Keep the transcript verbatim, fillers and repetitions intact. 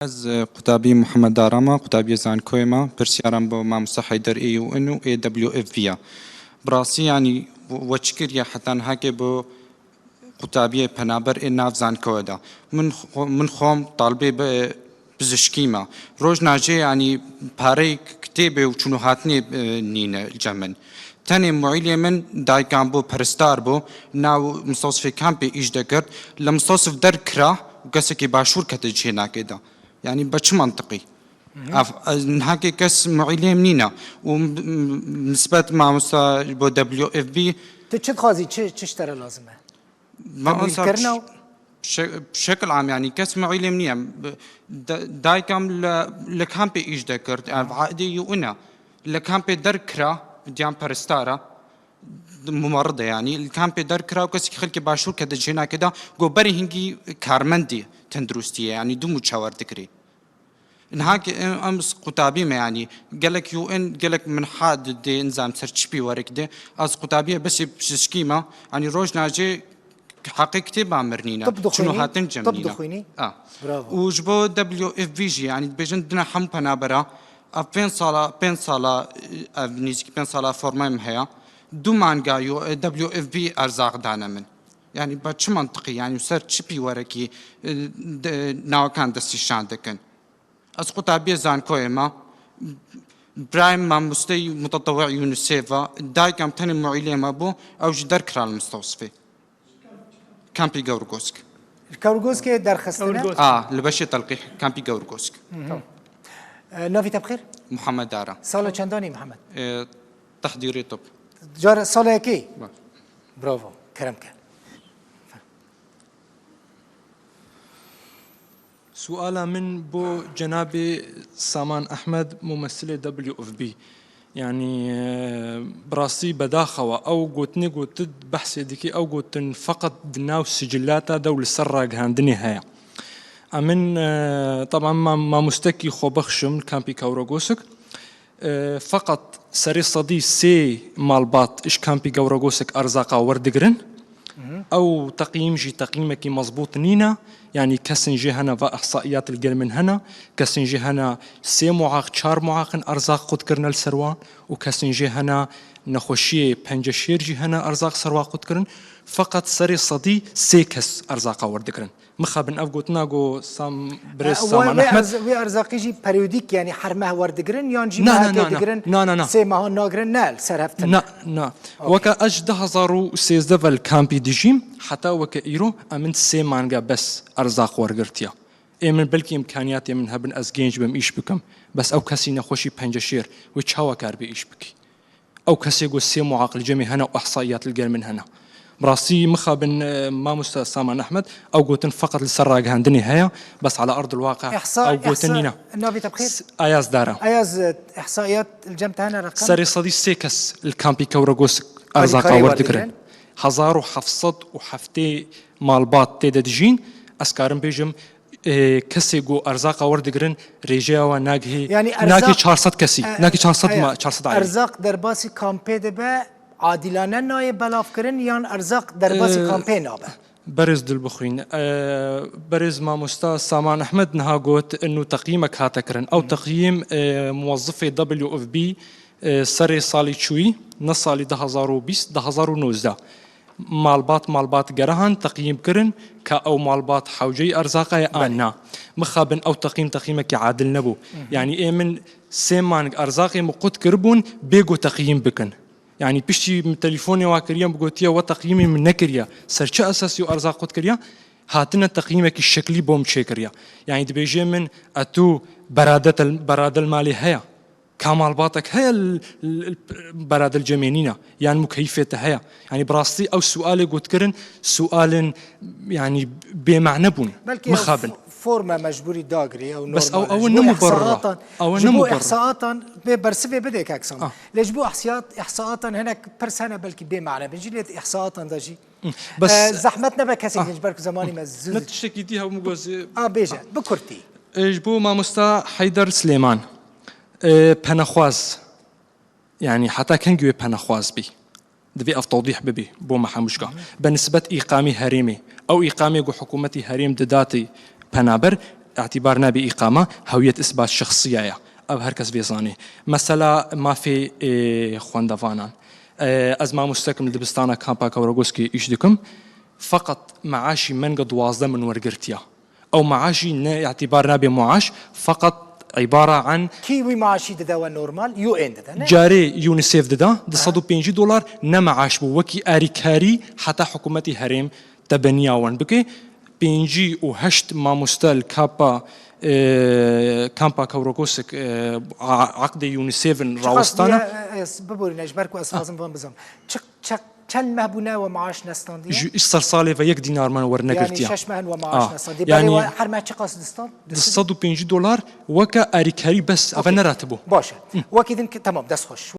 Ez, e, qutabî Muhammed Dara me, qutabiyê zankoyê me, pirsyara min bo mamoste Heyder A U N û A W F B ya. Bi rastî, yanî, we çi kiriye heta niha ke bo qutabiyê penaber ê nav zankoyê de? Min xwe, min xwem talibê bi, pizişkî me. Roj nacê, yanî, pareyê kitêbê û çûn û hatinê, e, nîne li cem min. Tenê muîlê min dayika min bû, peristar bû, nav mistewsifê kampê îş dekird. Li mistewsif derkira û kesekî başûr kete cihê nakê de. Yanî be çi mantiqî? Ev, ez, niha ke kes muîlê min nîne. Û m-, m-, nisbet mamosta bo W F B. Tu çi dixwazî, çi, çi ji te re lazim e? Ma Qebûl kirina û şe-, şekil am, yanî kes muîlê min niye. Da-, dayika min li, li kampê îş dekird. Ev aidê yû ine. Li kampê derkira, diyan peristara, mumerride yanî. Li kampê derkira û kesekî xelkê başûr kete cihê nakê de, got berê hingî karmendî tenduristiyê, yanî dûm û çawer dikirî. Niha ki em, em qutabî me, yanî gelek U N, gelek min ha didê, nizam ser çi pî werek dê. Ez qutabiyê besê pizişkî me, yanî roj nacê heqê kitêba mir nîne. Tib dixwînî? Çûn û hatin cem nîne. Tib dixwînî? A. Bravo. Û ji bo W F B jî, yanî dibêjin dine hemû penabera, ev pênc sala, pênc sala, ev nêzîkî pênc sala formaya min heye. Du manga yo, W F B erzaq dane min. Yanî be çi mantiqî, yanî ser çi pî werekî, e, de, nawekan destnîşan dikin? Ez qutabiyê zankoyê me, birayê mamosteyî mutetewî Yûnisê ve, dayika min tenê muîlê me bû, ew jî derkira li mistewsifê. Kampî Gewrgosk. Li Gewrgoskê derxistine? Gewrgosk. A, li beşê telqîh, kampî Gewrgosk. Tamam. E, navî te bi xêr? Muhammed Dara. Sala çendanî Muhammed? E, tehdîrê tib. Cara sala yekê? Baş. Bravo, kerem ke. Suala min bo cenabê Saman Ehmed, mumessilê W F B. Yanî, e, bi rastî bedaxewa ew gotinê gotit behsê dikê, ew gotin feqet di nav sicilata de û li ser ragihandinê heye. Em min, e, teban ma-, mamostekî xwe bexşim li kampî Kawrogosik. E, feqet serê sedî sê malbat ji kampî Gewregosek erzaqa werdigirin. Ew teqyîm jî teqyîmekî mezbût nîne. Yanî kesên jê hene, va ihsaiyat li gel min hene. Kesên jê hene sê muaq, çar muaq in erzaq qut kirine li ser wan û kesên jê hene nexweşiyê penceşêr jî hene erzaq ser wa qut kirin. Feqet serê sedî sê kes erzaqa werdigirin. Mixabin ev gotina go Sam, birêz E, Saman wê Ehmed. Erz-, wê erzaqî jî periyodîk, yanî her meh werdigirin yan jî Na, na, meha na, tê na. digirin, Na, na, na. sê mehan nagirin, ne li ser hevtin? Na, na. Okey. Weke ez ji du hezar û sêzdeh ve li kampî dijîm, heta weke îro em min sê manga bes erzaq wergirtiye. Ê min belkî îmkaniyatê min hebin ez genc bim îş bikim. Bes ew kesî nexweşî penceşêr, wê çawa kar bê îş bikî? Ew kesê ku sê muaq li cemê hene û ihsaiyat li gel min hene. Bi rastî mixabin, e, mamoste Saman Ehmed, ew gotin feqet li ser ragihandinê heye, bes ala erdil waqe Ihsa-, ew gotin ihsa-, nîne. Navê te bi xêr? S-, Ayaz Dara. Ayaz, e, ihsaiyat li cem te hene, reqem? Serê sedî sê kes li kampî Kewregos Alîkarî erzaqa werdigirin. werdigirin. Hezar û heft sed û heftê malbat tê de dijîn, ez karim bêjim, e, kesê ku erzaqa werdigirin, rêjeya wan nagihê, Yanî nagihê erzaq, çar sed kesî, e, nagihê çar sed e, ma-, çar sed aîlî. Erzaq derbasî kampê dibe, adilane nayê belavkirin yan erzaq derbasî E, kampê nabe? Berêz Dilbixwîn, e, berêz mamosta Saman Ehmed niha got, inu teqyîmek hate kirin. Ew Hı hı. teqyîm, e, muwezifê W F B, e, serê salî çûyî, ne salî du hezar û bîst, du hezar û nozdeh. Malbat, malbat gerihan teqyîm kirin ka ew malbat hewceyî erzaqa ye an Belê. na. Mixabin ew teqyîm, teqyîmekî adil nebû. Hı hı. Yanî ê min sê mang erzaqê min qut kiribûn bê ku teqyîm bikin. Yanî piştî min telîfonê wa kiriye, min gotiye we teqyîmê min nekiriye. Ser çi esasî ew erzaq qut kiriye? Hatine teqyîmekî şeklî bo min çêkiriye. Yanî dibêje min, e tu beradetel-, beradel malê heye. Ka malbatek heye l-, l-, l-, beradel cemê nîne, yan mukeyîfê te heye? Yanî bi rastî ew sualê gotkirin, sualên, yanî bêmane bûn. Belkî ew Mixabin. f-, forma mecbûrî dagirê, ew Bes ew, normal e. ew Ji bo ne muberrir e. ihsaatan, Ew ji ne bo muberrir e. ihsaatan bê bersivê bidê kek Sam. Ah. Lê ji bo ihsiyat-, ihsaatan hinek pirs hene belkî bêmane bin jî, lê di ihsaatan de jî. Bes E, zehmet nebe kesek Ah. din ji ber ku zemanî me zû Ne dî. tiştekî dî hemû gozê. A, bêje, bi kurtî. E, ji bo mamosta Heyder Silêman, e, penexwaz, yanî heta kengî wê penexwaz bî? Divê ev tewdîh bibî bo me hemû ji ka. Bi nisbet îqamî herêmê, ew îqamê ku hikûmetî herêm didatî penaber, Îtîbar nabe îqama, hewiyet isbat şexsiya ye. Ev her kes vê zanê. Mesela mafê, e, xwendevanan. E, ez mamostekim li dibistana kampa Kewregoskê îş dikim. Feqet meaşî menga duwazdeh min wergirtiya. Ew meaşî ne îtîbar nabe muaş, feqet îbara an Kî wî maaşî dide we normal? U N dide, ne? Carê UNICEF dida, du sed û pêncî dolar ne meaş bû. Wekî arîkarî heta hikûmetî herêm te beniya wan bike. Pêncî û heşt mamoste li kapa, e, kampa Kewrekosik, e, a-, aqdê UNICEF in rawestana. Çiqas bûye, e, e, biborîne, ji ber ku ez dixwazim van bizim. Çi, çi, çend meh bûne we maaş nestandiye? Ji ser salê ve yek dînar me wernegirtiye. Yani şeş meh we maaş nestandiye. Yani belê we her meh çiqas distan? Du sed û pêncî dolar weke arîkarî bes, eve neratibû. Baş e. Wekî din ki, tamam, dest xweş.